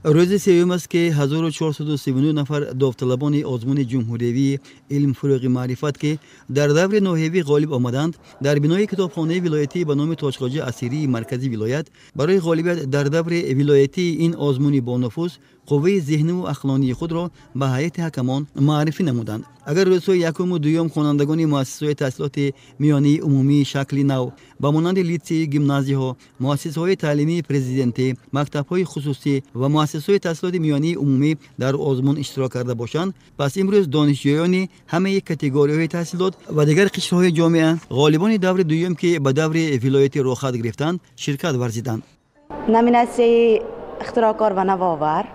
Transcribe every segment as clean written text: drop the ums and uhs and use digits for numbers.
Рӯзи сеюм аст, ки 1439 нафар довталабони озмуни ҷумҳуриявии «Илм фурӯғи маърифат», ки дар даври ноҳиявӣ ғолиб омаданд, дар бинои китобхонаи вилоятӣ ба номи Тоҷхоҷа Асирии маркази вилоят барои ғолибият дар даври вилоятии ин озмуни бонуфуз қувваи зеҳниву ақлонии худро ба ҳайати ҳакамон муаррифӣ намуданд. Агар рӯзҳои якуму дуюм хонандагони муассисаҳои таҳсилоти миёнаи умумии шакли нав, ба монанди литсею гимназияҳо, муассисаҳои таълимии президентӣ, мактабҳои хусусӣ ва муассисаҳои таҳсилоти миёнаи умумӣ дар озмун иштирок карда бошанд, пас имрӯз донишҷӯёни ҳамаи категорияҳои таҳсилот ва дигар қишрҳои ҷомеа, ғолибони даври дуюм, ки ба даври вилоятӣ роҳхат гирифтанд, ширкат варзиданд. Номинатсияи ихтироъкор ва навовар,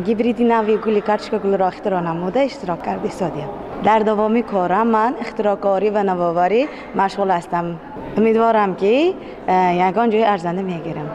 гибриди нави гули картошка гулро ихтироъ намуда, иштирок карда истодиям. Дар давоми корам ман ихтироъкорӣ ва навоварӣ машғул ҳастам. Умедворам, ки ягон ҷои арзанда мегирам.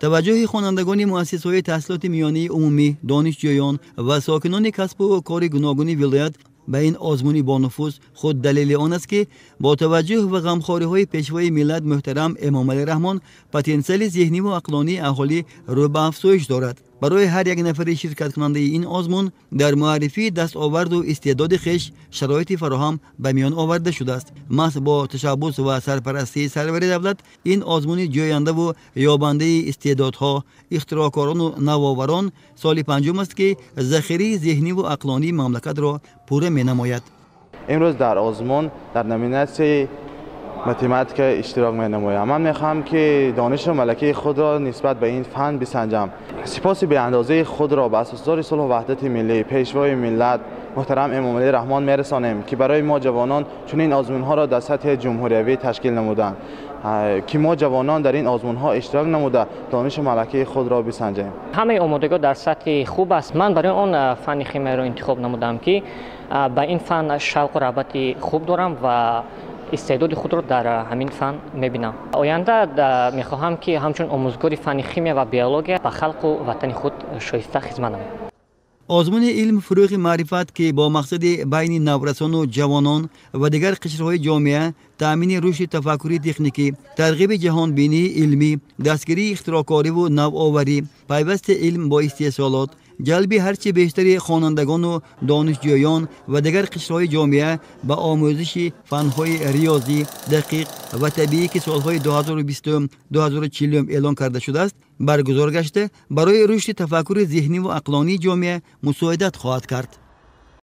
Таваҷҷӯҳи хонандагони муассисаҳои таҳсилоти миёнаи умумӣ, донишҷӯён ва сокинони касбу кори гуногуни вилоят ба ин озмуни бонуфуз худ далели он аст, ки бо таваҷҷӯҳ ва ғамхориҳои Пешвои миллат муҳтарам Эмомалӣ Раҳмон потенсиали зеҳниву ақлонии аҳолӣ рӯ ба афзоиш дорад. Барои ҳар як нафари ширкаткунандаи ин озмун дар муаррифии дастоварду истеъдоди хеш шароити фароҳам ба миён оварда шудааст. Маҳз бо ташаббус ва сарпарастии сарвари давлат ин озмуни ҷӯяндаву ёбандаи истеъдодҳо, ихтироъкорону навоварон соли панҷум аст, ки захираи зеҳниву ақлонии мамлакатро пурра менамояд. Имрӯз дар озмун дар номинатсияи математика иштирок менамоям. Ман мехоҳам, ки донишу малакаи худро нисбат ба ин фан бисанҷам. Сипоси беандозаи худро ба асосгузори сулҳу ваҳдати миллӣ, Пешвои миллат муҳтарам Эмомалӣ Раҳмон мерасонем, ки барои мо ҷавонон чунин озмунҳоро дар сатҳи ҷумҳуриявӣ ташкил намуданд, ки мо ҷавонон дар ин озмунҳо иштирок намуда, донишу малакаи худро бисанҷем. Ҳамаи омодагиҳо дар сатҳи хуб аст. Ман барои он фанни химияро интихоб намудам, ки ба ин фан шавқу рағбати хуб дорам ва истеъдоди худро дар ҳамин фан мебинам. Оянда мехоҳам, ки ҳамчун омӯзгори фанни химия ва биология ба халқу ватани худ шоиста хизмат намоям. Озмуни «Илм фурӯғи маърифат», ки бо мақсади байни наврасону ҷавонон ва дигар қишрҳои ҷомеа таъмини рушди тафаккури техникӣ, тарғиби ҷаҳонбинии илмӣ, дастгирии ихтироъкориву навоварӣ, пайвасти илм бо истеҳсолот, ҷалби ҳарчи бештари хонандагону донишҷӯён ва дигар қишрҳои ҷомеа ба омӯзиши фанҳои риёзӣ, дақиқ ва табиӣ, ки солҳои 2020-2040 эълон карда шудааст, баргузор гашта, барои рушди тафаккури зеҳниву ақлонии ҷомеа мусоидат хоҳад кард.